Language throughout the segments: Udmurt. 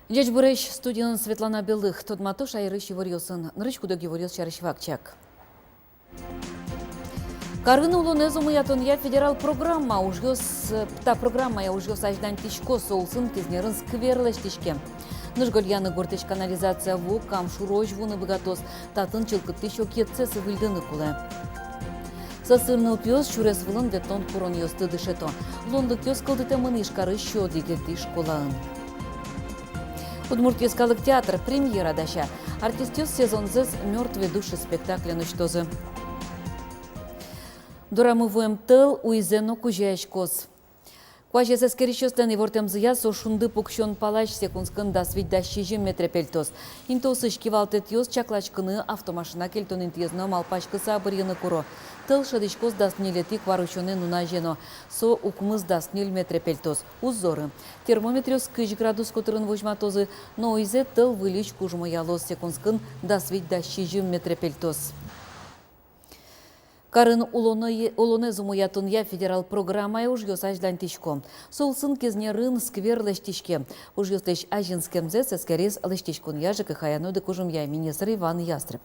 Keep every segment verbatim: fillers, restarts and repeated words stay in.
Ӟечбуресь, студиын Светлана Белых. Тодмато шаерысь иворъёсын. Нырысь куд-ог иворъёс сярысь вакчияк. Карын улонэз умоятонъя федерал программа ужъёс, та программая ужъёс азьланьтӥсько, со улсын Кизнерын сквер лэсьтӥське. Ныжгольяны гуртысь канализация ву Кам шурозь вуыны быгатоз, татын чылкыттӥсь огъетсэс выльдыны кулэ. Сӧсыр нылпиос сюрес вылын ветлон-куронъёсты дышето. Луонлыкъёс кылдытэмын Ижкарысь сю одӥгетӥ школаын. Удмурт йӧскалык театр премьера дася. Артистъёс сезонзэс «Мёртвые души» спектаклен усьтозы. Дорамы вуэм тӧл уйзэ но кузёяськоз. Куазез эскерисьёслэн ивортэмзыя, со шунды пуксён палась, секундскын дас вить-дас сизьым метре пельтоз. Интыосысь кивалтэтъёс чакласькыны автомашина кельтон интыез но малпаськыса бырйыны куро. Тӧл шӧдӥськоз дас ньылетӥ куарусёнэ нуназе но. Со укмыс-дас ньыль метре пельтоз. Уз зоры. Термометръёс кызь градус котырын возьматозы, но уйзэ тӧл выльысь кужмоялоз, секундскын дас вить-дас сизьым метре пельтоз. Карын улонэ-, улонэз умоятонъя федерал программая ужъёс азьланьтӥсько. Со улсын Кизнерын сквер лэсьтӥське. Ужъёслэсь азинскемзэс эскериз лэсьтӥськонъя, ЖКХ-я но удыкужымъя министр Иван Ястреб.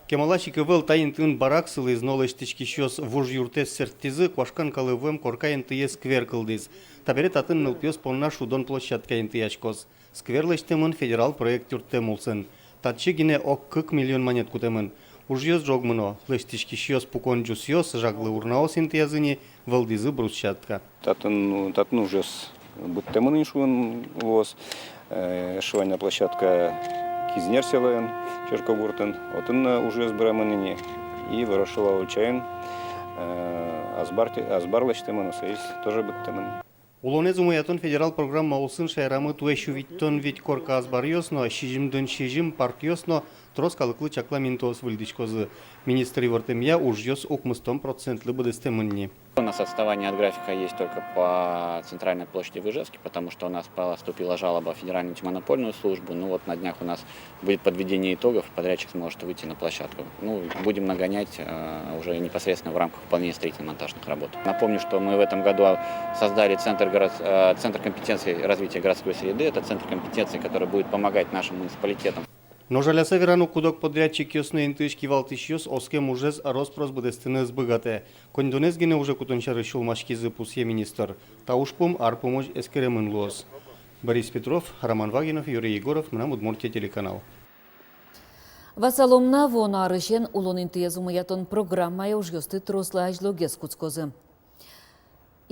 Кемалась ик ӧвӧл та интыын барак сылӥз, но лэсьтӥськисьёс вуж юртэз сэрттӥзы, куашкан калэ вуэм корка интые сквер кылдӥз. Табере татын нылпиос понна шудон площадка интыяськоз. Сквер лэсьтэмын федерал проект юрттэм улсын. Татчы гинэ ог кык миллион манет кутэмын. Ужъёс ӝог мыно, лэсьтӥськисьёс пукон ӟусъёс, жаглы урнаос интыязы ини, вӧлдӥзы брусчатка. Татын, татын ужъёс быдтэмын ини шуыны луоз. Э, эшшо вань на площадка Кизнер селоын, Черкогуртын. Отын но ужъёс быремын ини. И Ворошилова ульчаын, э, азбар те-, азбар лэсьтэмын, соиз тоже быдтэмын. Улонэз умоятон федерал программа улсын шаерамы туэ сю витьтон вить корка азбаръёс но, сизьымдон сизьым паркъёс но, трос калыклы чаклам интыос выльдӥськозы. Министр ивортэмъя, ужъёс укмыстон процентлы быдэстэмын ни. У нас отставание от графика есть только по центральной площади в Ижевске, потому что у нас поступила жалоба в Федеральную антимонопольную службу. Ну вот на днях у нас будет подведение итогов, подрядчик сможет выйти на площадку. Ну, будем нагонять, э, уже непосредственно в рамках выполнения строительно-монтажных работ. Напомню, что мы в этом году создали центр город-, э, центр компетенции развития городской среды. Это центр компетенции, который будет помогать нашим муниципалитетам. Но жаляса верано, куд-ог подрядчикъёс но интыысь кивалтӥсьёс оскем ужез рос-прос быдэстыны ӧз быгатэ. Коньдонэз гинэ уже кутон сярысь сюлмаськизы, пусъе министр. Та ужпум ар пумозь эскеремын луоз. Борис Петров, Роман Вагинов, Юрий Егоров, «Мынам Удмуртие» телеканал. Васалом на, вуоно арысен улон интыез умоятон программая ужъёсты трослы азьлогес кутскозы.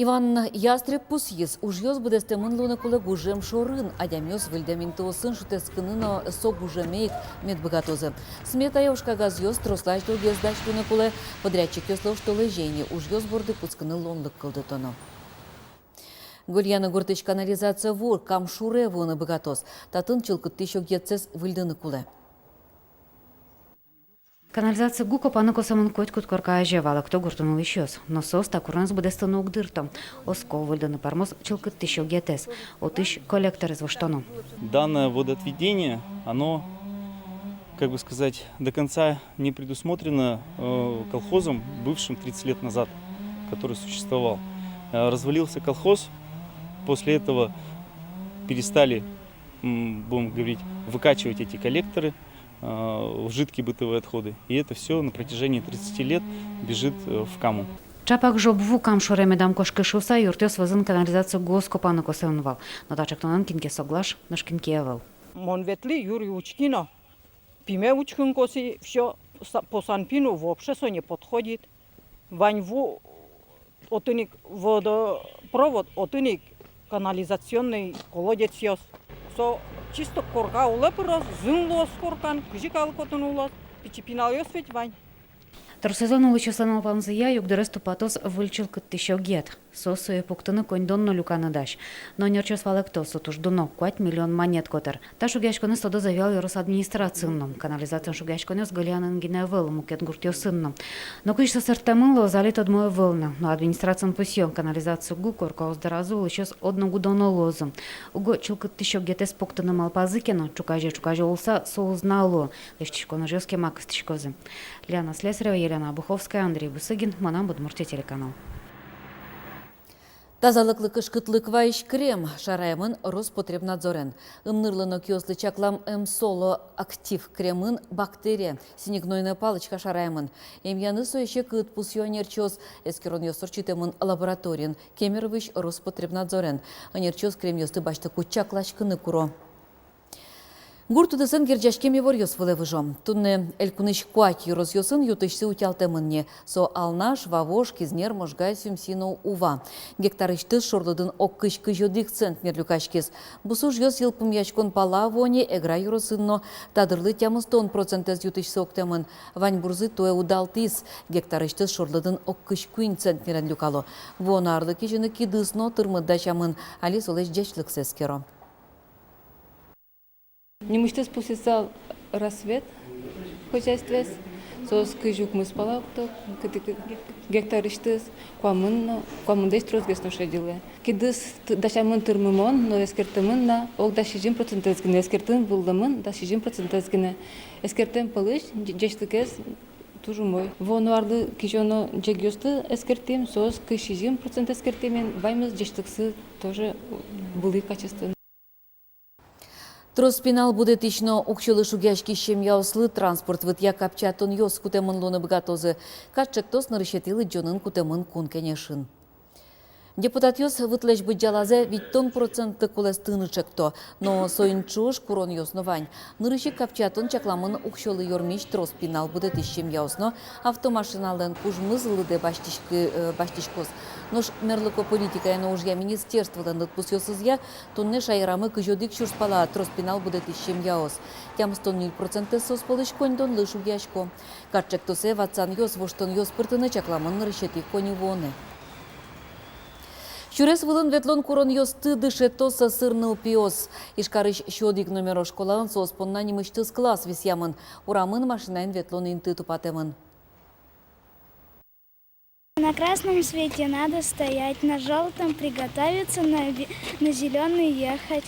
Иван Ястреб пусйиз, ужъёс быдэстэмын луыны кулэ гужем шорын, адямиос выльдэм интыосын шутэтскыны но со гужеме ик мед быгатозы. Сметая ужкагазъёс трослы азьлогес дась луыны кулэ, подрядчикъёслы оштолэзе ини ужъёс борды кутскыны луонлык кылдытоно. Гольяны гуртысь канализация ву Кам шуре вуыны быгатоз. Татын чылкыттӥсь огъетсэс выльдыны кулэ. Канализация гу копаны косэмын котькуд корка азе, валэкто гуртын улӥсьёс. Но соос та куронэз быдэстыны уг дырто. Оско, выльдыны пӧрмоз чылкыттӥсь огъетэз, отысь коллекторез воштоно. Данное водоотведение, оно, как бы сказать, до конца не предусмотрено, э, колхозом, бывшим тридцать лет назад, который существовал. Э, развалился колхоз, после этого перестали, м, будем говорить, выкачивать эти коллекторы, э, в жидкие бытовые отходы. И это всё на протяжении тридцати лет бежит, э, в Каму. Чапак жоб ву Кам шуре медам кошкы шуыса, юртъёс вӧзын канализация гуос копаны косэмын вал. Но та ӵектонэн кин ке соглаш, нош кин ке ӧвӧл. Мон ветлӥ юри учки но, пиме учкын косӥ, всё, са-, по санпину вообще со не подходит. Вань ву, отын ик водопровод, отын ик канализационный колодецъёс. Со чисто корка улэ пыроз, зын луоз коркан, кызьы калык отын улоз, пичи пиналъёс ведь вань. Тросэзлэн улӥсьёслэн малпамзыя, югдурез тупатоз выль чылкыттӥсь огет. Со сое пуктыны коньдон но люканы дась. Но ӧнерчиос валэкто, со туж дуно, куать миллион манет котыр. Та шугъяськонэз тодоз ӧвӧл ёрос администрациын но. Канализациен шугъяськонъёс Гылянын гинэ ӧвӧл, мукет гуртъёсын но. Но кызьы со сэрттэмын луоз, али тодмо ӧвӧл на. Но администрациын пусъё: канализация уг коркаоз дораз улӥсьёс одно гудоно луозы. Уго чылкыттӥсь огетэз пуктыны малпазы ке но, ӵуказе-ӵуказе улыса со уз на луы. Лэсьтӥськон ужъёс кема кыстӥськозы. Лена Слесарева, Елена Обуховская, Андрей Бусыгин, «Мынам Удмуртие» телеканал. Тазалыклы кышкытлык вайись крем шараямын Роспотребнадзорен. Ымнырлы но киослы чаклам эмсоло актив кремын бактерия, синегнойная палочка шараямын. Эмъяны сое секыт, пусъё ӧнерчиос. Эскеронъёс ортчытэмын лабораториын Кемеровысь Роспотребнадзорен. Ӧнерчиос кремъёсты басьтыку чакласькыны куро. Гурт удысын герӟаськем иворъёс вылэ выжо. Туннэ элькунысь куать ёросъёсын ю-тысьсы утялтэмын ни. Со Алнаш, Вавож, Кизнер, Можга, Сюмси но Ува. Гектарысьтыз шорлыдын ог кызь кызь одӥг центнер люкаськиз. Бусы ужъёс йылпумъяськон пала вуо ни Эгра ёросын но. Та дырлы тямыстон процентэз ю-тысьсы октэмын. Ваньбурзы туэ удалтӥз. Гектарысьтыз шорлыдын ог кызь куинь центнерен люкало. Вуоно арлы кизьыны кидыс но тырмыт дасямын. Али солэсь ӟечлыксэ эскеро. Нимысьтыз пусйысал «Рассвет» хозяйствоез. Соос кызь укмыс пала окто, кытӥ-, гектарысьтыз куамын но, куамындэ тросгес но шедьылэ. Кидыс т-, дасямын тырмымон, но эскертэмын на ог дас сизьым процентэз гинэ, эскертын выллэмын дас сизьым процентэз гинэ. Эскертэм пӧлысь ӟ-, ӟечлыкез туж умой. Вуоно арлы кизёно ӟегъёсты эскертӥм, соос кызь сизьым процент эскертэмын, ваньмыз ӟечлыксы тоже вылӥ качествоен. Трос пинал будэтӥсь но уксёлы шугъяськись семьяослы транспорт вытъя капчиятонъёс кутэмын луыны быгатозы. Кат ӵектос нырысетӥ лыдӟонын кутэмын Кун Кенешын. Депутатъёс вытлэсь быдӟалазэ витьтон процентлы кулэстыны ӵекто, но соин ӵош куронъёс но вань. Нырысь ик капчиятон чакламын уксёлы ёрмись трос пинал будэтӥсь семьяос но. Автомашиналэн кужмыз лыдэ басьтӥськы-, э, басьтӥськоз. Нош мерлыко политикая но ужъя министерстволэн лыдпусъёсызъя, туннэ шаерамы кызь одӥг сюрс пала трос пинал будэтӥсь семьяос. Тямыстон ньыль процентэз соос пӧлысь коньдонлы шугъясько. Кат ӵектосэ ватсанъёс, воштонъёс пыртыны чакламын нырысетӥ коньывуонэ. Сюрес вылын ветлон куронъёсты дышето сӧсыр нылпиос. Ижкарысь сю одӥг номеро школаын соос понна нимысьтыз класс висъямын. Урамын машинаен ветлон инты тупатэмын. На красном свете надо стоять, на желтом приготовиться, на бе-, на зелёный ехать.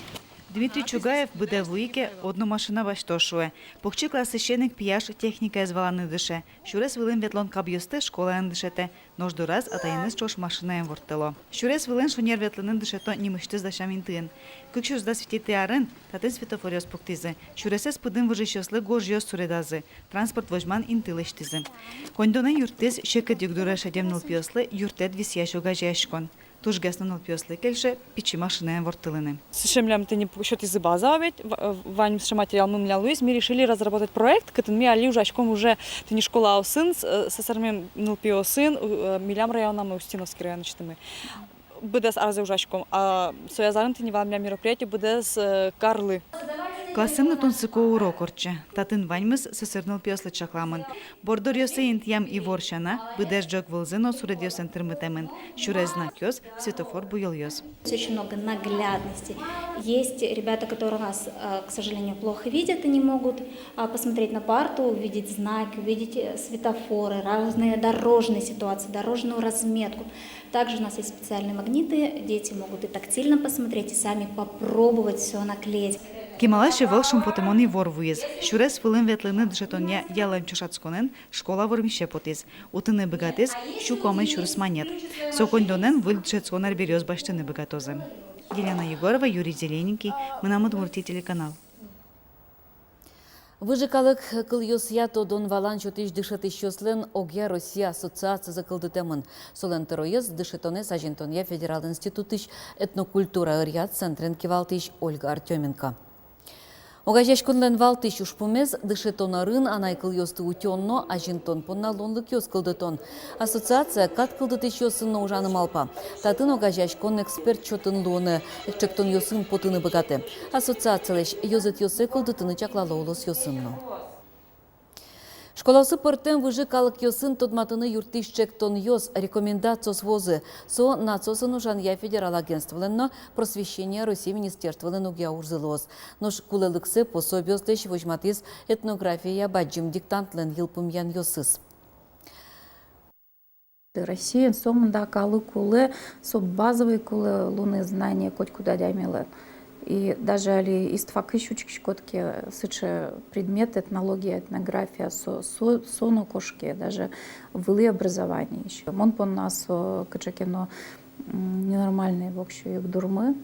Дмитрий Чугаев быдэ вуи ке, одно машина басьто, шуэ. Покчи классысен ик пияш техникаез валаны дыше. Сюрес вылын ветлон кабъёсты школаын дышетэ, нош дораз атаеныз ӵош машинаен ворттыло. Сюрес вылын шонер ветлыны дышето нимысьтыз дасям интыын. Кык сюрс дас витетӥ арын татын светофоръёс пуктӥзы. Сюресэз пыдын выжисьёслы гожъёс суредазы, транспорт возьман инты лэсьтӥзы. Коньдонэн юрттӥз секыт югдуре шедем нылпиослы юрттэт висъясь огазеяськон. Тужгес но нылпиослы кельше пичи машинаен ворттылыны. Сыӵе милям тӥни сётӥзы база ведь, ва-, вань сыӵе материал милям луиз, ми решили разработать проект, кытын ми али ужаськом уже тӥни школаосын, с-, э, сӧсырмем нылпиосын, у-, э, милям районамы, Устиновский районысьтымы. Быдэс арзэ ужаськом, а со азьын тӥни вал милям мероприятие быдэс, э, карлы. Классын но тунсыко урок ортче. Татын ваньмыз сӧсыр нылпиослы чакламын. Бордоръёсы интыям ивор сяна, быдэс ӝӧк вылзы но суредъёсын тырмытэмын: сюрес знакъёс, светофор буёлъёс. Здесь очень много наглядности. Есть ребята, которые у нас, э, к сожалению, плохо видят и не могут, а, посмотреть на парту, увидеть знаки, увидеть, э, светофоры, разные дорожные ситуации, дорожную разметку. Также у нас есть специальные магниты, дети могут и тактильно посмотреть, и сами попробовать всё наклеить. Кемалась ӧвӧл шумпотымон ивор вуиз. Сюрес вылын ветлыны дышетонъя ялэм ӵошатсконын школа вормисе потӥз. Утыны быгатӥз сю куамын сюрс манет. Со коньдонэн выль дышетскон арбериос басьтыны быгатозы. Елена Егорова, Юрий Зелененький, «Мынам Удмуртие» телеканал. Выжыкалык кылъёсъя тодон-валан сётӥсь дышетӥсьёслэн огъя Россия ассоциацизы кылдытэмын. Солэн тӧроез — дышетонэз азинтонъя федерал институтысь этнокультура ӧръя центрен кивалтӥсь Ольга Артёменко. Огазеяськонлэн валтӥсь ужпумез — дышетон арын анай кылъёсты утён но азинтон понна луонлыкъёс кылдытон. Ассоциация кат кылдытӥсьёсын но ужаны малпа. Татын огазеяськон эксперт чотын луыны, ӵектонъёсын потыны быгатэ. Ассоциациялэсь ёзэтъёссэ кылдытыны чаклало улосъёсын но. Школаосы пӧртэм выжы калыкъёсын тодматыны юрттӥсь ӵектонъёс, рекомендациос вуозы. Со НАЦОСын ужанъя федерал агентстволэн но Просвещения России министерстволэн огъя ужзы луоз. Нош кулэлыксэ пособиослэсь возьматӥз этнографияя бадӟым диктантлэн йылпумъянъёсыз. Россиын сомында калык кулэ, со базовый кулэ луыны знание котькуд адямилэн. И даже али истфакысь учкиськод ке, сыӵе предмет, этнология, этнография, со, со, со но кошке даже вылӥ образованиысь. Мон понна со кыӵе ке но, м, ненормальной воксё югдурмы.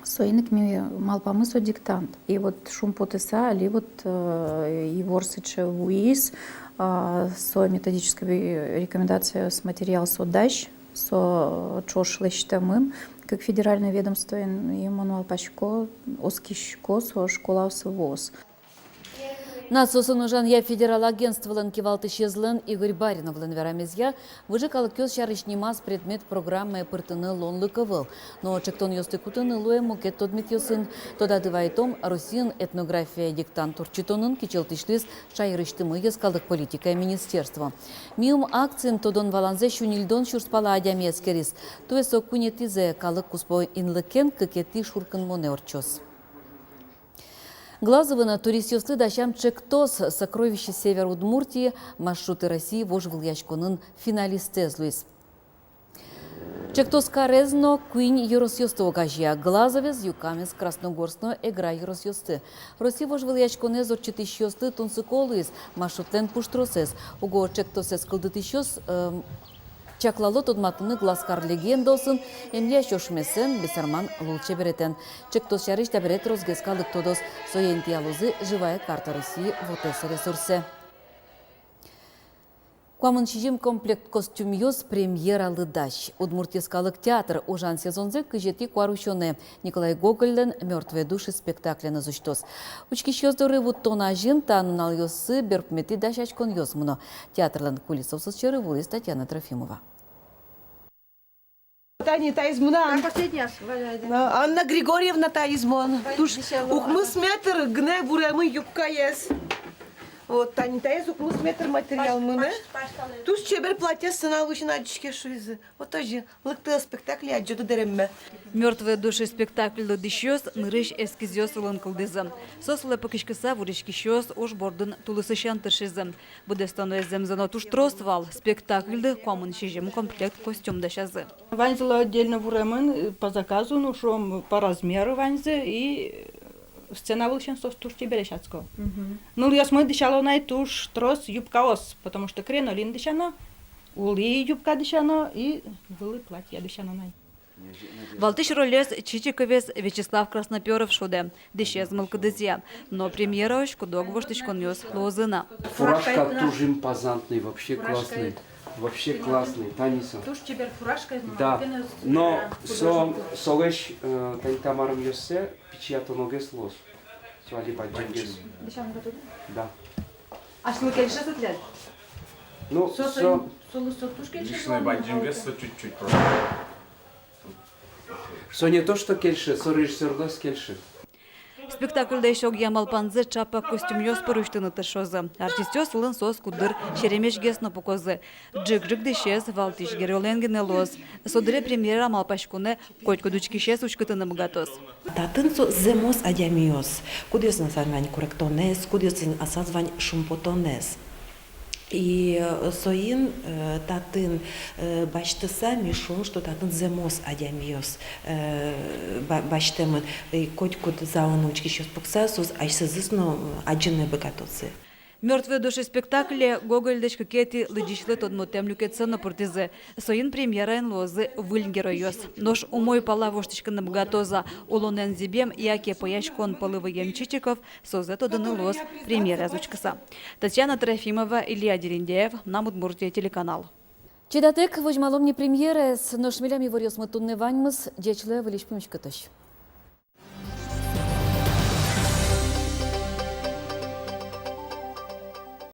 Соин ик ми малпамы со диктант. И вот шумпотыса али вот, э, ивор сыӵе вуиз, а, со методической рекомендациос материал со дась, со ӵош лэсьтэмын кык федеральной ведомствоен, и мон малпасько, оскисько, со школаосы вуоз. НАЦОСын ужанъя федерал агентстволэн кивалтӥсезлэн Игорь Бариновлэн верамезъя, выжы калыкъёс сярысь нимаз предмет программае пыртыны луонлык ӧвӧл. Но ӵектонъёсты кутыны луэ мукет тодметъёсын. Тодады вайтом, Россиын этнография диктант ортчытонын кичӧлтӥсь луиз шаерысьтымы йӧскалык политикая министерство. Миым акциын тодон-валанзэ сю ньыльдон сюрс пала адями эскериз. Туэ со куинетӥзэ калык куспо инлыкен, кыкетӥ шуркынмонэ ортчоз. Глазовын туристъёслы дасям ӵектос «Сокровища Севера Удмуртии. Маршруты России» вожвылъяськонын финалистсэз луиз. Ӵектос карез но куинь ёросъёсты огазея: Глазовез, Юкамез, Красногорск но Эгра ёросъёсты. Росси вожвылъяськонэз ортчытӥсьёслы тунсыко луиз маршрутлэн пуштросэз. Уго ӵектосэз кылдытӥсьёс, эм, чаклало тодматыны Глазкар легендаосын, эмъясь ошмесэн, бесерман лулчеберетэн. Ӵектос сярысь табере тросгес калык тодоз, сое интыялозы «Живая карта России» вотэс ресурсэ. Куамын сизьым комплект костюмъёс премьералы дась. Удмурт йӧскалык театр ужан сезонзэ кызетӥ куарусёнэ Николай Гогольлэн «Мёртвые души» спектакленыз усьтоз. Учкисьёс доры вуттон азьын та нуналъёсы берпуметӥ дасяськонъёс мыно. Театрлэн кулисаосыз сьӧры вуиз Татьяна Трофимова. Тани таиз мынам. Та последняя, Валя, да. А, Анна Григорьевна, таиз мон. Туж укмыс метр гинэ вуремын юбкаез. Вот, тани таиз укмыс метр материал мынэ. Туж чебер платье, сцена вылысен адӟиське шуизы. Вот озьы, лыктэ спектакле, адӟоды дэремме. «Мёртвые души» спектакль лыдӟисьёс нырысь эскизъёс вылын кылдӥзы. Соослы пыкиськыса вуриськисьёс уж бордын тулысысен тыршизы. Быдэстоно зэмзэ но туж трос вал, спектакльлы куамын сизьым комплект костюм дасязы. Ваньзылы отдельно вуремын, э, по заказу, ну, шуом, по размеру ваньзы, и сцена вылысен соос туж чебересь адско. Мгм. Нылъёсмы дӥсяло на ай туж трос юбкаос, потому что кринолин дӥсяно, улӥ юбка дӥсяно и вылӥ платье дӥсяно на ай. Валтӥсь ролез, Чичиковез, Вячеслав Красноперов шудэ, дӥсез мылкыдызъя. Но премьераозь куд-ог воштӥськонъёс луозы на. Фуражка туж импозантный, вообще классный. Вообще классный, тани со. Туж чебер фуражка. Да, но со, солэсь, э, тани та марымъёссэ пичиятоногес луоз. Со али бадӟымгес. Дӥсян бадӟым. Да. Асьмелы кельше со тӥляд? Ну, со, со, со, со туж кельше. Лишней бадӟымгес со чуть-чуть просто. Со не то что кельше, со режиссёрлы ӧз кельшы. Спектакльлэсь огъя малпанзэ ӵапак костюмъёс пыр усьтыны тыршозы. Артистъёс вылын соос куддыр серемесьгес но пукозы. Ӝыгӝык дӥсез валтӥсь геройлэн гинэ луоз. Со дыре премьера малпаськонэ котькуд учкисез уськытыны быгатоз. Татын со зэмос адямиос, кудъёсыз асаз вань куректонэз, кудъёсыз асаз вань шумпотонэз. И, э, соин, э, татын, э, басьтыса, ми шуом, что татын зэмос адямиос, э, ба-, басьтэмын, и котькуд залын учкисьёс пукса, соос асьсэзыз но, э, адӟыны быгатозы. «Мёртвые души» спектакле Гогольлэсь кыкетӥ лыдӟисьлы тодмотэм люкетсэ но пыртӥзы. Соин премьераын луозы выль геройёс. Нош умой пала воштӥськыны быгатоз-а улонэн зӥбем яке пӧяськон пӧлы выем Чичиков, созэ тодыны луоз премьераез учкыса. Татьяна Трофимова, Илья Дерендяев, «Мынам Удмуртие» телеканал. Чидатэк возьмалом ни премьераез. Нош милям иворъёсмы туннэ ваньмыз. Ӟеч луэ, выльысь пумиськытозь.